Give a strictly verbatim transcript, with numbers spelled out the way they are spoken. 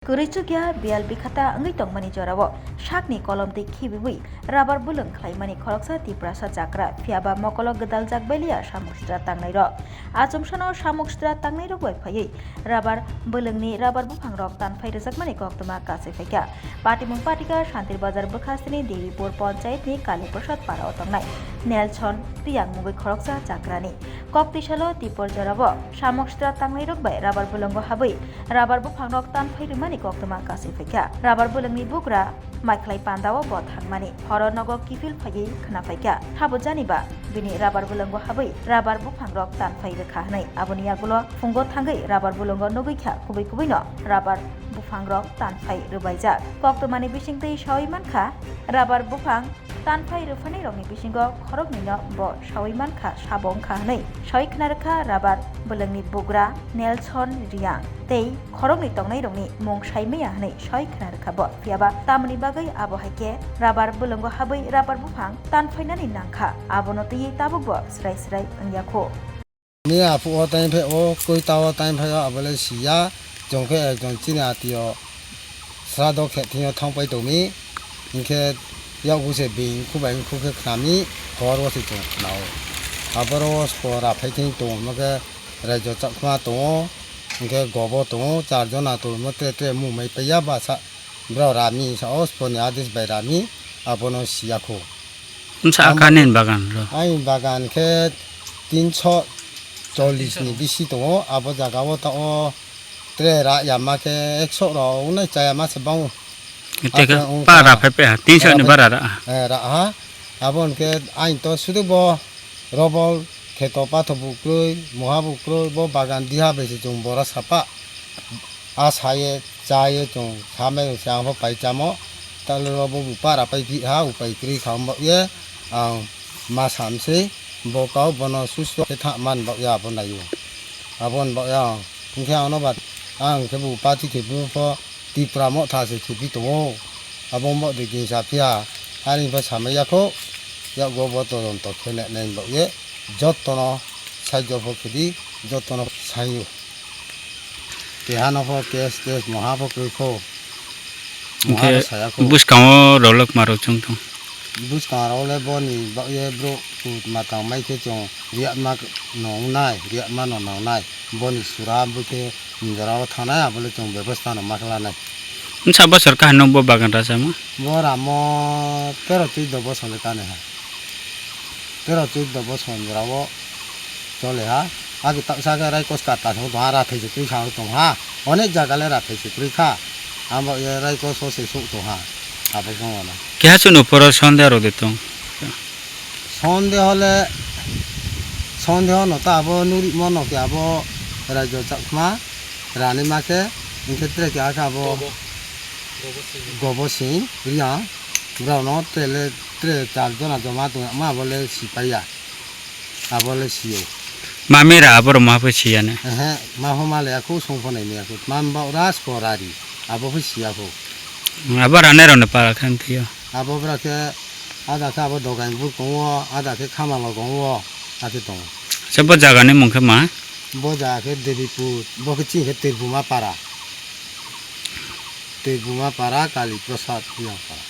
Kwrwi chukya biyal bikhata wngwi tongmani jorao sakni kolomtwi khibiwi rabar bwlwng khlaimani khoroksa Tiprasa chakra, phiyaba mokolo gwdaljak bailiya samuk sitra tangnairok. Achomsano samuk sitra tangnairok bai phaiwi rabar bwlwngni rabar buphangrok tanphai rwjakmani koktwma kasui phaikha. Patimung patika Santir Bazar bwkhasteni Debipur Panchayatni Kali Prasad parao tongnai Nelson Riyang mungwi khoroksa chakrani. Koktwi salo tipor jorao samuk sitra tangnairok bai rabar bwlwngo habwi rabar buphangrok tanphai rwmani koktwma kasui phaikha. Rabar bwlwngni bugra maikhlai pandao bo thangmani horo nogo kiphil phaiwi khna phaikha. Habo jani ba bini rabar bwlwngo habwi rabar buphangrok tanphai rwkha hwnwi aboni yagulo phungo thangwi rabar bwlwngo nugwi kha kubui kubuino rabar buphangrok tanphai rwbaijak. Koktwmani bisingtwi sawi mankha, rabar buphang tanphai rwphanairokni bisingo khoroknwino bo sawi mankha, sabo wngkha hwnwi sawi khna rwkha rabar bwlwngni bugra Nelson Riyang tei khoroknwi tongnairokni mung saimaya hwnwi sawi khna rwkha bo. Phiyaba tamoni bagwi abo hai khe rabar bwlwngo habwi rabar buphang tanphainani nangkha, abono twiwi tabukbo swrai swrai wngya kho. Ni aphuk o time phai o, koi ta o time phai o, abo le siya. Chwng khe ekjon chini atio srado khe thwngyo thang pai tongmi. Hinkhe yakgu se bini khu bai khu khe khnami, hor o se chwng khnao. Aboro o spo ra phai thwng tongo, hwnkhe raijo chakma tongo, hinkhe gobo tongo, char jona tongo, tre tre mung mai paiya basa. Bro rami sa o sponi adis bai rami abono siya kho. Wngsa Am- akani ni bagan ro. Ai bagan khe tinso chollish ni bisi tongo, abo jaga o ta o tre ra yama khe ekso rok nai chaya ma se bang. Teke Apa wngkha. Para phai pe ha, tinso ni Para bara ra. Eh, ra ha. Abo hwnkhe ain to sudu bo Robol kheto patho bukrwi, moha bukrwi, bo bagan diha bai se chwng bora sapa. A saye, chaye chwng samai se ang pho pai chamo. Talero bo bupara pai phi ha, upai kwrwi kha wng bak ye. Ang ma sam se, bo kau bono susto khe tha man bak ya, abo naio. Abo wng bak ya. Hinkhe ano bat, ang khe bo pati khe bo pho Tipra Motha se khibi tongo. Abo mo de gingsa phiya, ani bo samai yakho, yakgo bo todonto khe nai nai bo ye, jottono saijo pho khidi, jottono saio. Keha no pho case, case moha pho kwrwi kho. Moha Hinkhe ro saya kho. Bwskango rolok maro chwng tong. Bwskango role boni bo ye bro kut matang mai khe chwng riya ma no nai, riya ma no nang nai. Boni sura bo khe Njora o thanai, abole chwng bebostha no ma khlainai. Wngsa bosor kaham no bo bagan rachama? Bo ramo tero chuddo bosor le kani ha. Tero chuddo bosor jora o chole ha. Agi taksa khe raikos kata thang tong ha, rathai se twi thang tong ha. Onek jaga le rathai se twi kha. Amo ye raikos o se suk tong ha. Abo song wala. Keha chwng no poro sonde aro de tong. Sonde hole, sonde hono ta abo nuri mono khe abo raijo chakma. Rani ma khe, hinkhe tre keha khe abo Gobo. Gobo Singh, Riya, borok no tre le, tre char jona joma tong ma abo le sipaiya, abo le siyo. Mami ra abo rok ma pho siya ne? Ehe, ma ho ma le aku song pho nai ni aku, ma ba ras ko rari, abo pho siya pho. Abo rane rok ne para khan thiyo. Abo bra khe, ada khe abo dogai bur tongo, ada khe khamalo tongo, ati tongo. Se bo jaga ni mung khe ma? Bo jaga khe Debipur, bo khe chini khe Tirbuma para. Tirbuma para, Kali Prasad Riyang para.